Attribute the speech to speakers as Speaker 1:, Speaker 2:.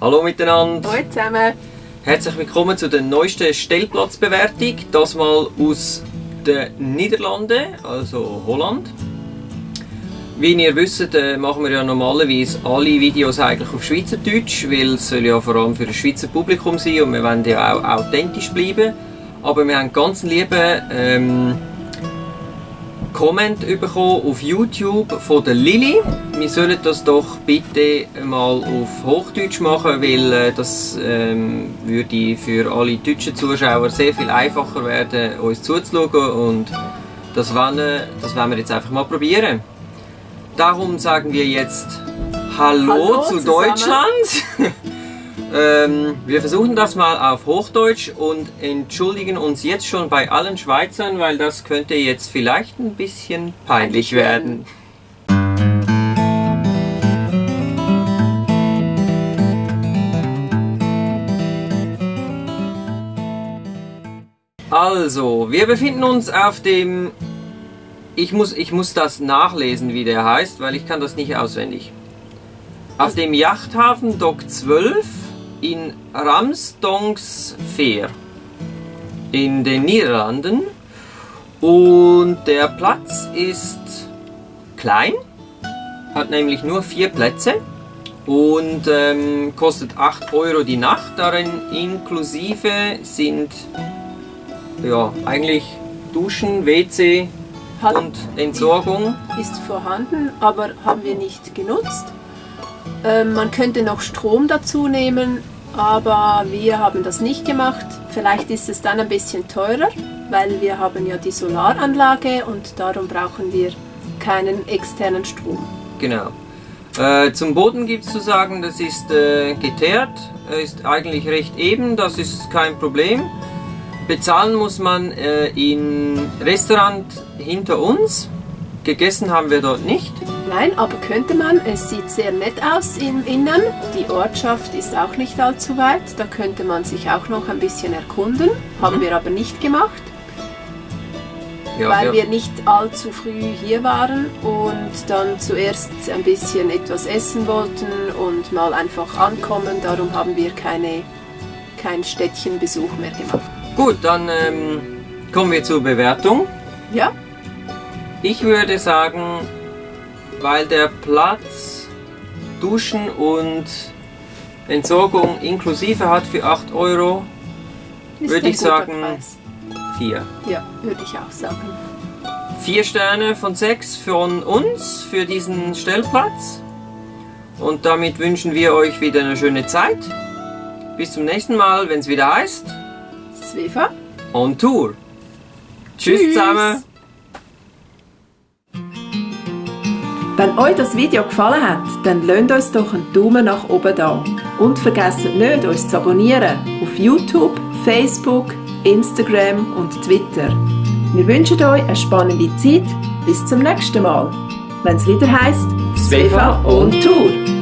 Speaker 1: Hallo miteinander.
Speaker 2: Hallo zusammen.
Speaker 1: Herzlich willkommen zu der neuesten Stellplatzbewertung. Das mal aus den Niederlanden, also Holland. Wie ihr wisst, machen wir ja normalerweise alle Videos eigentlich auf Schweizerdeutsch, weil es soll ja vor allem für das Schweizer Publikum sein und wir wollen ja auch authentisch bleiben. Aber wir haben einen ganz lieben Comment bekommen auf YouTube von der Lili. Wir sollen das doch bitte mal auf Hochdeutsch machen, weil das würde für alle deutschen Zuschauer sehr viel einfacher werden, uns zuzuschauen, und das wollen wir jetzt einfach mal probieren. Darum sagen wir jetzt Hallo zu Deutschland. Wir versuchen das mal auf Hochdeutsch und entschuldigen uns jetzt schon bei allen Schweizern, weil das könnte jetzt vielleicht ein bisschen peinlich werden. Also, wir befinden uns auf dem... Ich muss das nachlesen, wie der heißt, weil ich kann das nicht auswendig. Auf dem Yachthafen Dock 12 in Ramsdonksveer in den Niederlanden. Und der Platz ist klein, hat nämlich nur 4 Plätze und kostet 8 € die Nacht. Darin inklusive sind ja eigentlich Duschen, WC und Entsorgung.
Speaker 2: Ist vorhanden, aber haben wir nicht genutzt. Man könnte noch Strom dazu nehmen, aber wir haben das nicht gemacht. Vielleicht ist es dann ein bisschen teurer, weil wir haben ja die Solaranlage und darum brauchen wir keinen externen Strom.
Speaker 1: Genau. Zum Boden gibt es zu sagen, das ist geteert, ist eigentlich recht eben, das ist kein Problem. Bezahlen muss man im Restaurant hinter uns. Gegessen haben wir dort nicht.
Speaker 2: Nein, aber könnte man. Es sieht sehr nett aus im Innern. Die Ortschaft ist auch nicht allzu weit. Da könnte man sich auch noch ein bisschen erkunden. Haben wir aber nicht gemacht,
Speaker 1: Ja,
Speaker 2: weil wir nicht allzu früh hier waren und dann zuerst ein bisschen etwas essen wollten und mal einfach ankommen. Darum haben wir keinen Städtchenbesuch mehr gemacht.
Speaker 1: Gut, dann kommen wir zur Bewertung.
Speaker 2: Ja?
Speaker 1: Ich würde sagen, weil der Platz Duschen und Entsorgung inklusive hat für 8 €,
Speaker 2: Ist
Speaker 1: würde
Speaker 2: ein
Speaker 1: ich
Speaker 2: guter
Speaker 1: sagen
Speaker 2: Preis.
Speaker 1: 4.
Speaker 2: Ja, würde ich auch sagen.
Speaker 1: 4 Sterne von 6 von uns für diesen Stellplatz. Und damit wünschen wir euch wieder eine schöne Zeit. Bis zum nächsten Mal, wenn es wieder heißt
Speaker 2: Sveva.
Speaker 1: On Tour. Tschüss zusammen.
Speaker 2: Wenn euch das Video gefallen hat, dann lasst uns doch einen Daumen nach oben da. Und vergesst nicht, uns zu abonnieren auf YouTube, Facebook, Instagram und Twitter. Wir wünschen euch eine spannende Zeit. Bis zum nächsten Mal, wenn es wieder heisst Sveva on Tour.